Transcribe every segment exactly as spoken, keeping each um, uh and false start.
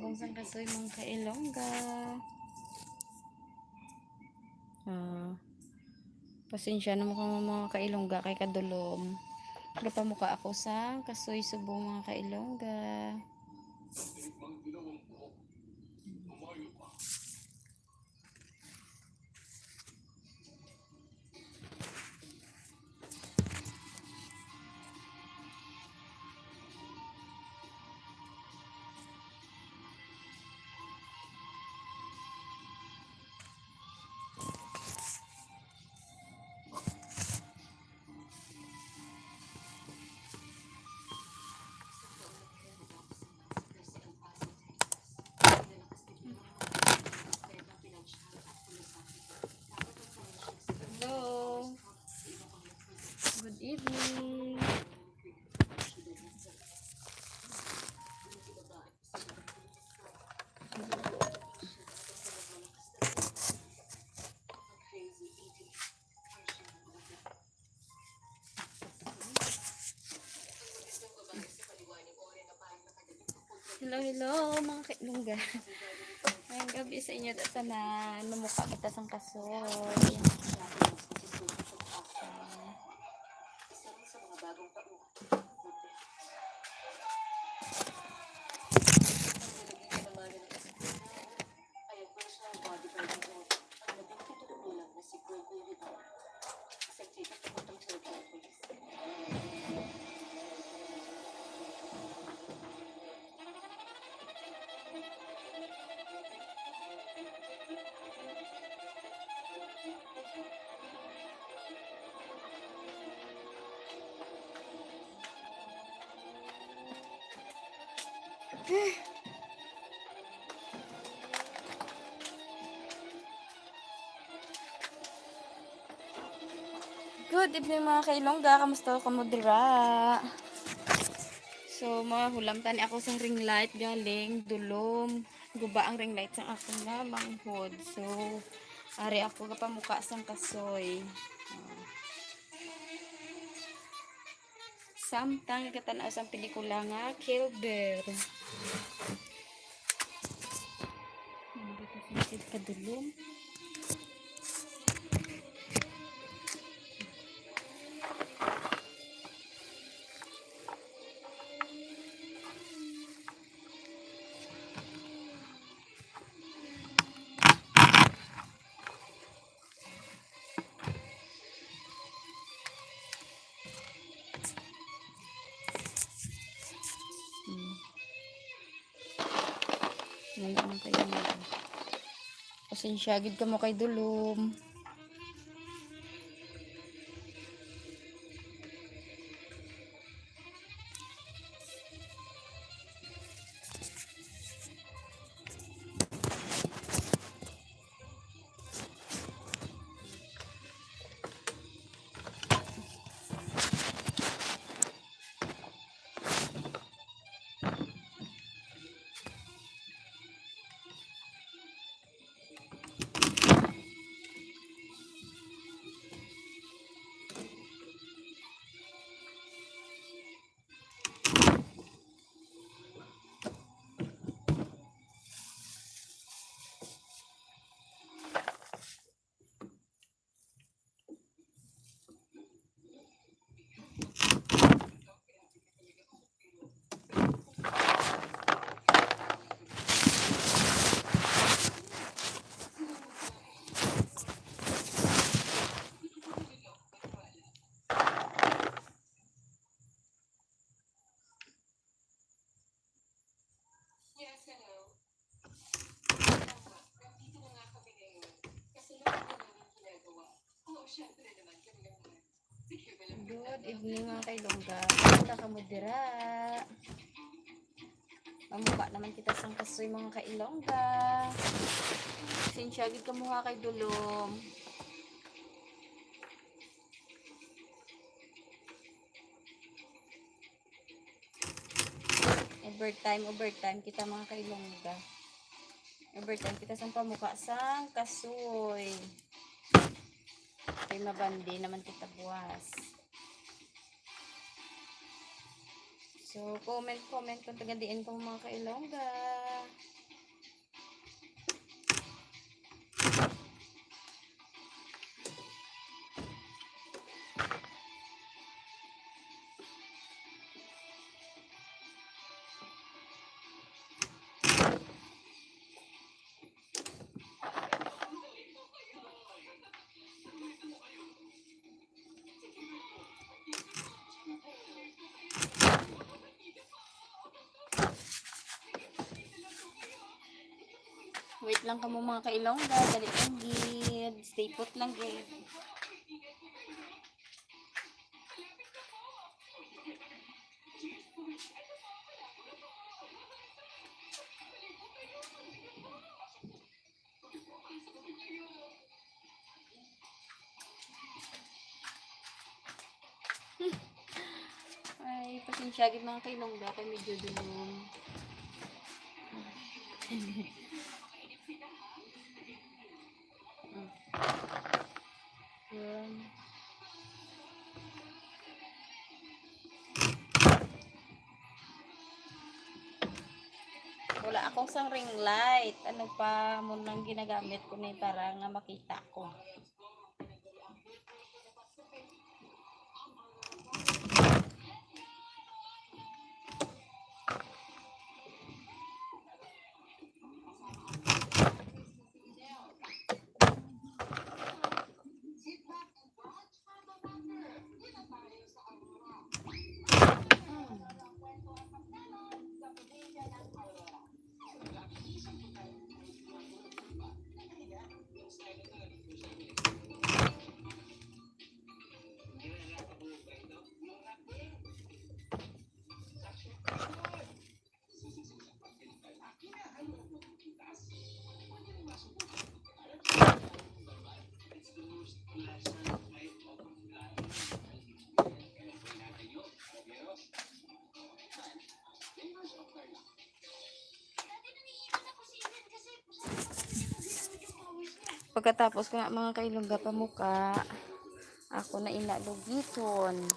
Kung sang kasoy, mga kailongga. Ah, pasensya na mo kamo, mga kailongga, kay kadulom. Gapamuka ako sang kasoy subong, mga kailongga. Hello. Good evening. Hello, hello, mga kailongga. Ngayong gabi sa inyo tanan, mamuka kita sang kasoy. Good evening, mga kailongga. Kamusta kamo dira? So, mahulam tani ako sang ring light galing dulom. Guba ang ring light sang akon nga manghod. So, ari ako gapamuka sang kasoy. Ah. Samtang nagatan-aw sang pelikula nga Kill Bill. Nandito sa kadulom. Hmm. Wala man kayo na. Pasensya gid kamo kay dulom. Yes, hello. Tama, nandito na nga kami ngayon. Kasi yung aming ginagawa. Oo, syempre naman, kami naman. Sige, walang Good evening, mga kailongga. Kamusta kamo dira? Mamuka naman kita sang kasoy, mga kailongga. Pasensya gid kamo ha kay dulom. Overtime, overtime kita, mga kailongga. Overtime kita sang pamuka sang kasoy. Kay mabandi naman kita buwas. So, comment, comment kung taga diin ko, mga kailongga. Wait lang kamo, mga kailongga, dali lang gid. Stay put lang gid. Ay, pasensya gid, mga kailongga, kay medyo dulom. Yan. Wala akong sang ring light. Ano pa mo nang ginagamit ko ni para nga makita ko. Pagkatapos ko na, mga kailongga, pamuka, ako na ina lugiton.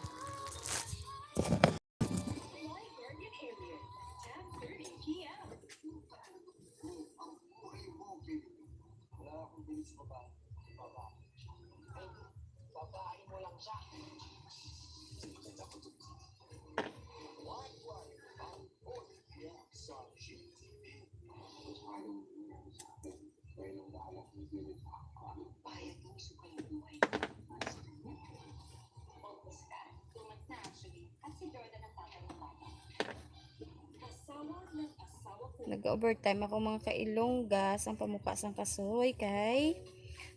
Nag-overtime ako, mga kailongga, sang pamuka sang kasoy kay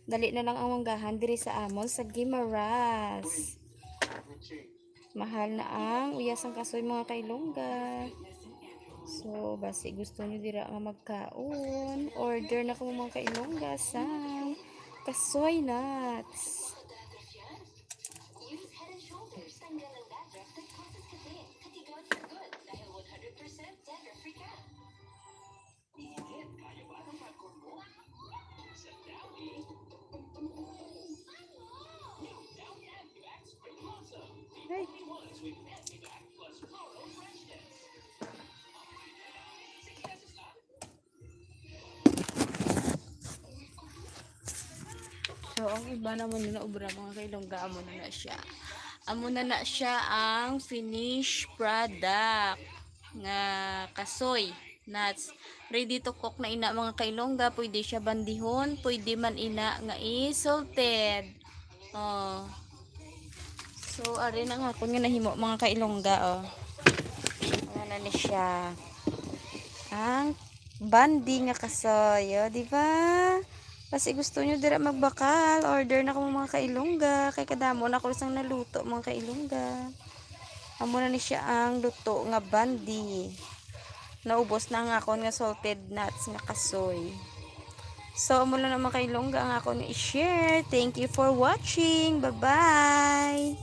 dali na lang ang manggahan diri sa amon sa Guimaras. Mahal na ang uya sang kasoy, mga kailongga. So, basi gusto nyo dira nga magkaon, order na kamo, mga kailongga, sang kasoy nuts. Hey. So, ang iba naman na obra, mga kailongga, amo na na siya. Amo na na siya ang finished product nga kasoy nuts. Ready to cook na ina, mga kailongga. Pwede siya bandihon, pwede man ina nga i-salted. Oh. So, ari na nga akon nga nahimo, mga kailongga, oh. Ano na ni siya? Ang bandi nga kasoy, oh, di ba? Basi gusto nyo dira magbakal, order na kamo, mga kailongga. Kay kadamo na ko sang naluto, mga kailongga. Amo na ni siya ang luto nga bandi. Naubos na ang akon nga salted nuts nga kasoy. So, amo lang naman, kailongga, ang akon nga i-share. Thank you for watching. Bye-bye!